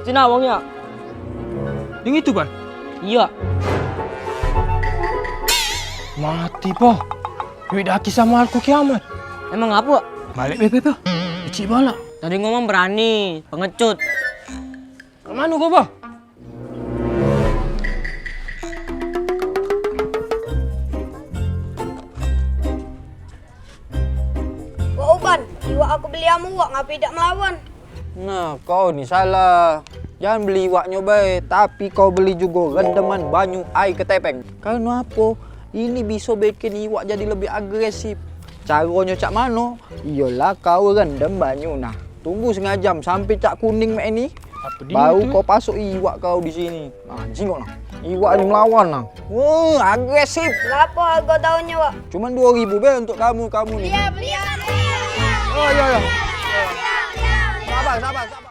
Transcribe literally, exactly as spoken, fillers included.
Sini wong ya. Yang itu, Bang? Iya. Mati, po. Duit daki sama aku kiamat. Emang apa? Balik, Beb, Beb. Kecil balak. Tadi ngomong berani, pengecut. Ke mana kau, Bang? Wak Uban, iwak aku beli amu wak, ngapi dak melawan? Nah, kau ni salah. Jangan beli iwaknyo bae, tapi kau beli jugo rendeman banyu ai ketepeng. Kareno apo? Ini biso bikin iwak jadi lebih agresif. Caronyo cak mano? Iyolah kau rendem banyu nah. Tunggu setengah jam sampe cak kuning mek ini. Baru kau pasok iwak kau di sini. Nah, jingok nah. Iwak ni melawan nah. Wah, agresif. Berapo hargo daunnyo, Wak? Cuman duo ribu be untuk kamu, kamu ni. Iya, beli. Oh, iya, iya. Sabar, sabar, sabar.